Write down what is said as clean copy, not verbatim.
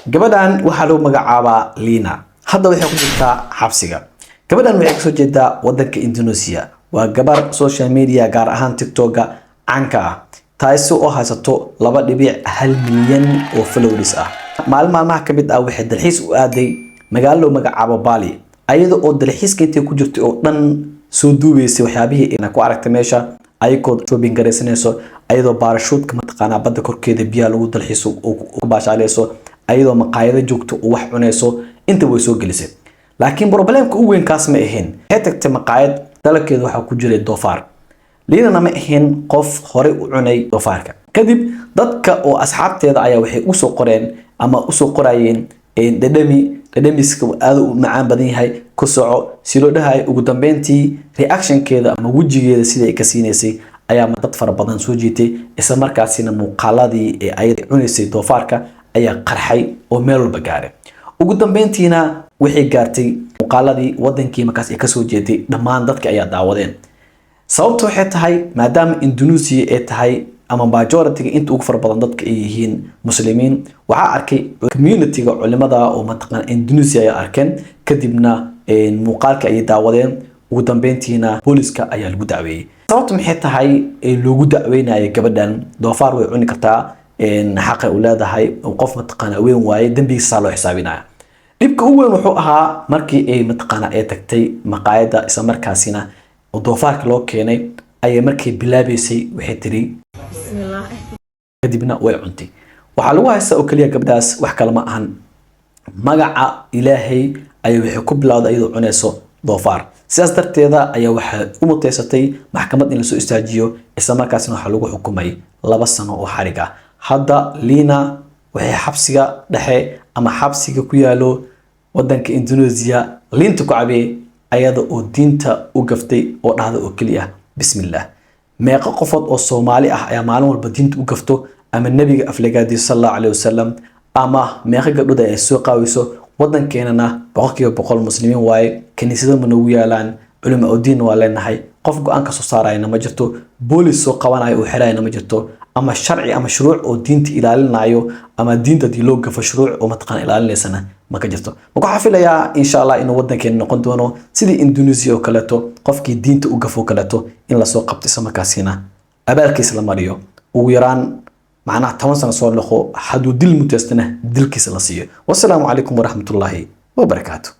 Gabadhan waxaa lagu magacaabaa Lina. Hadda waxay ku jirtaa xabsiga. Gabadhan waxay kasoo jeedaa wadanka Indonesia. Waa gabar social media, gaar ahaan TikToka, caanka ah, taasi oo haysato 2.1 milyan oo followers ah. Maalin maalmaha ka mid ah waxay dalxiis u aaday magaalo loo magacaabo Bali, ayada oo dalxiiska intay ku jirtay oo dhan soo duubeysay waxyaabihii ay ku aragtay meesha, ayagoo shopping garaysanayso, ayadoo baarashuudka mataqaanaa badda korkeeda biyaha lagu dalxiiso oo ku baashaaleyso, ayadoo maqaayado joogto oo wax cunayso, inta way soo gelisay. Laakiin problemka ugu weyn kaas ma ahayn. Waxay tagtay maqaayad, dalabkeeda waxaa ku jiray doofaar. Liinana ma ahayn qof horey u cunay doofaarka. Kadib dadka oo asxaabteeda ayaa waxay usoo qoreen ama usoo qorayeen "Dhadhami, dhadhamiska aad u macaan badan yahay, ku soco," si loo dhahay. Ugu dambeyntii reactionkeeda ama wejigeeda sida ay ka siinaysay ayaa dad fara badan soo jiitay. Isla markaasina muuqaaladii ee ay cunaysay doofaarka ayaa qarxay oo meel walba gaaray. Ugu dambeyntiina waxay gaartay muuqaaladii wadankii markaas ay kasoo jeeday, dhammaan dadka ayaa daawadeen. Sababta waxay tahay, maadaama Indonesia ay tahay ama majority-ga inta ugu fara badan dadka ay yihiin Muslimiin, waxaa arkay community-ga culimada oo mataqaana Indonesia ayaa arkeen. Kadibna muuqaalka ayay daawadeen. Ugu dambeyntiina booliska ayaa lagu dacweeyey. Sababta maxay tahay loogu dacweynaya gabadhan? Doofaar way cuni kartaa, xaqay u leedahay, qof mataqaana weyn waaye, dembigiisaa loo xisaabinaya. Dhibka ugu weyn wuxuu ahaa markii ay mataqaana ay tagtay maqaayadda, isla markaasina doofaarka loo keenay, ayay markay bilaabeysay waxay tiri Bismillah. Kadibna way cuntay. Waxaa lagu haystaa oo keliya gabdhaas wax kale ma ahan, magaca Ilaahay ayay waxay ku bilowday iyadoo cunayso doofaar. Sidaas darteeda ayaa waxay u muteysatay maxkamad in lasoo istaajiyo. Isla markaasina waxaa lagu xukumay 2 sano oo xarig ah. Hadda Lina waxay xabsiga dhexe ama xabsiga ku yaalo wadanka Indonesia liinta ku cabee, ayada oo diinta u gaftay oo dhahda oo keliya "Bismillah". Meeqo qofood oo Soomaali ah ayaa maalin walba diinta u gafto ama Nebiga aflagaadiyo, sal Allahu caleyhi wasalam, ama meeqo gabdhood ay soo qaawayso? Wadankeenana 100% Muslimiin waaye, kaniisado ma noogu yaalaan, culimo oo diinna waa leenahay. Qof go-aan ka soo saarayna ma jirto, boolis soo qabanayo oo xirayna ma jirto, ama sharci ama shuruuc oo diinta ilaalinayo, ama diinta haddii loo gafo shuruuc oo mataqaana ilaalinaysana ma ka jirto. Marka waxaa filayaa, insha Allah, inuu wadankeena noqon doono sidii Indonesia oo kaleeto, qofkii diinta u gafo kaleeto in lasoo qabto, isla markaasina abaalkiisa la mariyo, ugu yaraan macnaha 10 sano soo noqo, hadduu dil muteystana dilkiisa la siiyo. Wasalaamu calaykum waraxmatullaahi wabarakaatu.